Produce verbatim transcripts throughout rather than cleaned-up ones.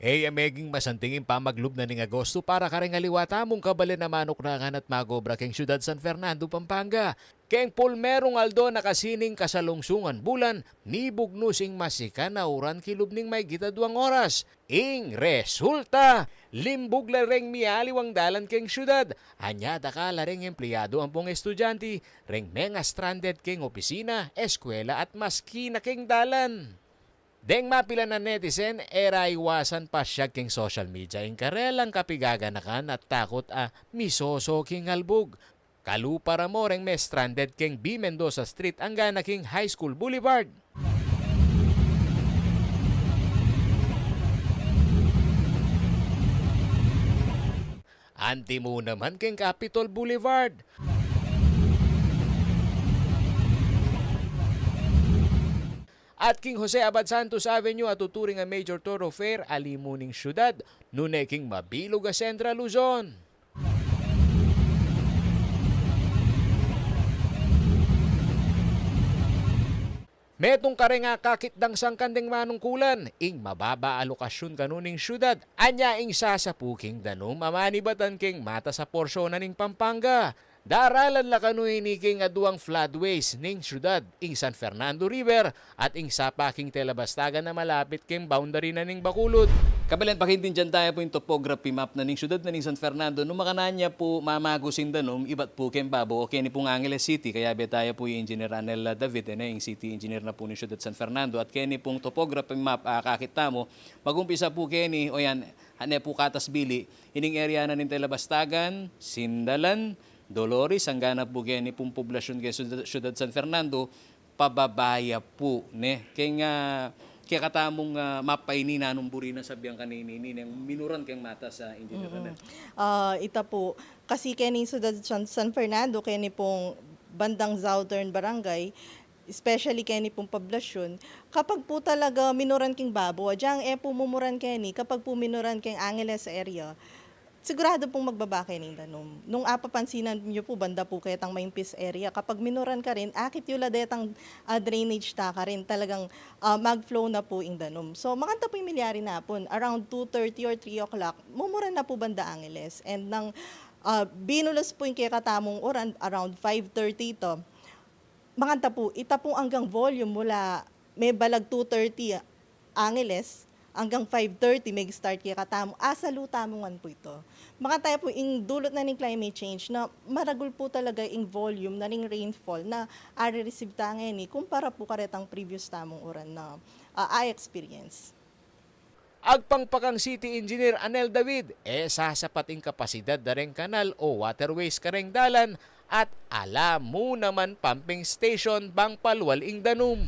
E ya meging masanting ing pamaglub na ning Agosto para kareng aliwa tamung kabalen a manuknakan at mag-obra keng Syudad San Fernando, Pampanga. Keng pulmerung aldo na kasi ning kasalungsungan bulan, mibugnus ing masikan a uran kilub ning maygit a duang oras. Ing resulta, limbug la reng mialiwang dalan keng syudad, anya dakal la reng empleyadu ampong estudyante, reng menga-stranded keng opisina, eskwela at maski na keng dalan. Deng mapilan a netizen, e ra iwasan pasiag keng social media ing karelang kapigaganakan at takut a misoso king albug. Kalupa ra mo reng me-stranded keng B. Mendoza Street anggana king High School Boulevard. Anti mu naman keng Capitol Boulevard. At king Jose Abad Santos Avenue a tuturing a major thoroughfare ali mu ning syudad, nune king mabilug a Central Luzon. Metung kareng akakit dang sangkan deng manungkulan, ing mababa a lokasyun kanu ning syudad, anya ing sasapu king danum a manibatan keng matas a porsyon na ning Pampanga. Daralan la kanu ini king aduang floodways ning syudad, ing San Fernando River at ing sapa king Telabastagan a malapit keng boundary na ning Bacolod. Kabalen, pakaintindian taya pu ing topography map na ning syudad na ning San Fernando. Nung makanyan ya pu mamagus ing danum, ibat pu keng babo o keni pung Angeles City. Kayabe taya pu i Engineer Anel David, e ne, ing city engineer na pu ning syudad San Fernando. At keni pung topography map, a, akakit tamu, magumpisa pu keni, o yan, ane pu katas bili, ining area na ning Telabastagan, Sindalan, Dolores, anggana pu keni pung poblasyun keng syudad, syudad San Fernando, pababa ya pu, ne? Keng, a, kekatamung, a, map a ini, nanung buri na sabian kanini ini, neng minuran keng matas, a, Engineer Anel? A, ita pu, kasi keni syudad San, San Fernando, keni pung bandang southern barangay, especially keni pung poblasyun, kapag pu talaga minuran keng babo, adyang e pu mumuran keni, kapag pu minuran keng Angeles area, sigurado pung magbaba keni ing danum. Nung apapansinan yu pu banda pu ketang maimpis area, kapag minuran karin, akit yu la detang, a, drainage ta karin, talagang, a, mag-flow na pu ing danum. So, makanta pu ing milyari na pu, around two thirty or three o'clock, mumuran na pu banda Angeles. And nang, a, binulus pu ing kekatamung uran, around five thirty to, makanta pu, ita pung anggang volume mula mebalag two thirty Angeles, anggang five thirty mag-start kekatamu, asalu tamu ngan pu ita. Makanta ya pu ing dulut na ning climate change na maragul pu talaga ing volume na ning rainfall na are-receive ta ngeni kumpara pu karetang previous tamung uran na, a, a-experience. Agpang pa kang City Engineer Anel David, e sasapat ing kapasidad da reng kanal o waterways kareng dalan at ala mu naman pumping station bang palwal ing danum.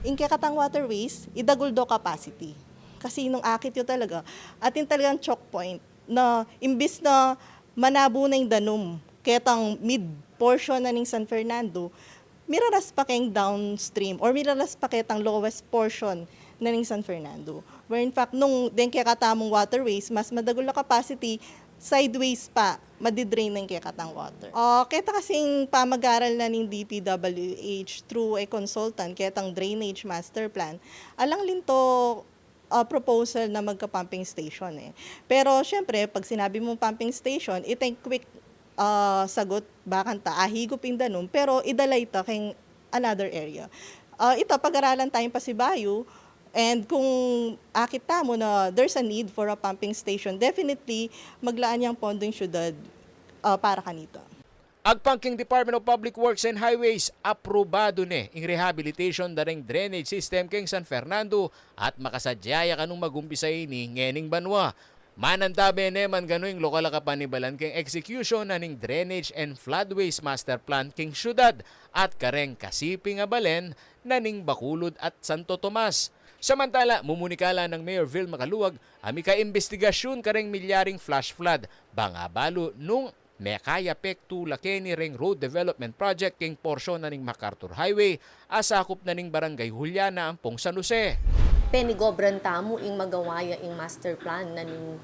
Ing kekatang waterways, idagul do capacity. Kasi nung akit yu talaga, atin talagang choke point na imbis na manabu na ing danum ketang mid portion na ning San Fernando, miraras pa keng downstream or miraras pa ketang lowest portion na ning San Fernando. Where in fact, nung deng kekatamung waterways, mas madagul a capacity, sideways pa, madidrain na ing kekatang water. Ah, keta kasing pamag-aral na ning D P W H through a consultant, ketang drainage master plan, alang linto ah, proposal na magka-pumping station, eh. Pero, siyempre, pag sinabi mong pumping station, ita ing quick, ah, sagot, bakanta ahigup ing danum, pero idala ita keng another area. Ah, ita, pag-aralan tayang pasibayu, and kung akit tamu na there's a need for a pumping station, definitely, maglaan yang pondo ing syudad, ah, para kanita. Agpang king Department of Public Works and Highways, aprobadu ne ing rehabilitation da reng drainage system keng San Fernando at makasadya ya kanung mag-umpisa ini ngening banua. Manantabe ne man kanu ing lokal a kapanibalan keng execution na ning Drainage and Floodways Master Plan keng syudad at kareng kasiping a balen na ning Bacolod at Santo Tomas. Samantala, mumuni kala nang Mayor Vil Macaluag a mika-imbestigasyun kareng milyaring flash flood bang abalu nung mekayapektu la keni reng road development project keng porsyon na ning MacArthur Highway a sakup na ning Barangay Juliana ampong San Jose. Penigobran tamu ing magawa ya ing master plan na ning,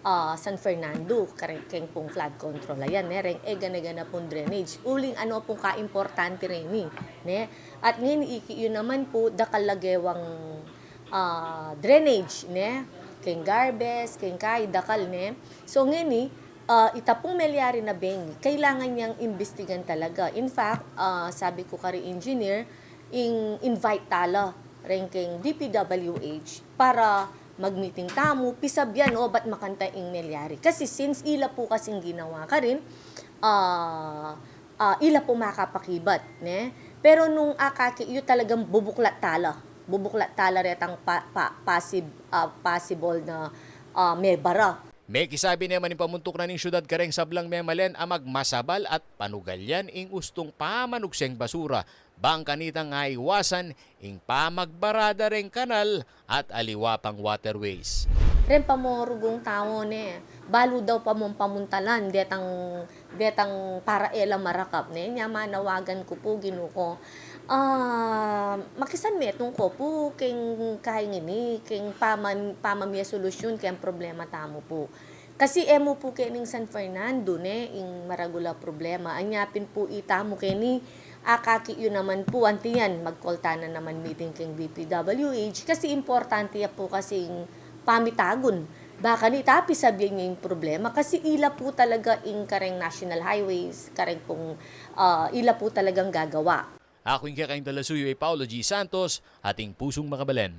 ah, San Fernando, kare-, keng pung flood control. Ayan, ne, reng e gana-gana pung drainage. Uling ano pung kaimportante reni, ne? At ngeni, iki yu naman pu, dakal a gewang, ah, drainage, ne? Keng Garbes, keng Cay, dakal, ne? So, ngeni, ah, ita pung melyari na bengi, kailangan yang imbestigan talaga. In fact, ah, sabi ku kari engineer, ing-invite tala reng keng D P W H para mag-meeting tamu, pisabyan, o, bat makanta ing melyari. Kasi since ila pu kasing ginawa karin, ah, ah, ila pu makapakibat, ne? Pero nung akakit yu, talagang bubuklat tala. Bubuklat tala retang pa-, pa-, posib-, ah, possible na, ah, mebara. Mekisabi ne man ing pamuntuk na ning syudad kareng sablang memalen a magmasabal at panugalyan ing ustung pamanukseng basura, bang kanitang aiwasan ing pamagbara da reng kanal at aliwa pang waterways. Reng pamurugung tau, ne, balu da pamung pamuntalan detang, detang para e la marakap, ne, nya manawagan ku pu, Ginu ku, ah, makisanmetung ko pu keng kayi ngeni, keng paman-, pamamie solusyun keng problema tamu pu. Kasi e mu pu kening San Fernando, ne, ing maragul a problema. Anya pin pu itamu keni, akakit yu naman pu, antiyan, magkolta na naman meeting keng D P W H, kasi importante ya pu kasing pamitagun. Baka nita pisabyan ya ing problema, kasi ila pu talaga ing kareng national highways, kareng pung, ah, ila pu talagang gagawa. Aku ing kekaing talasuyu i Paulo G Santos, ating pusung makabalen.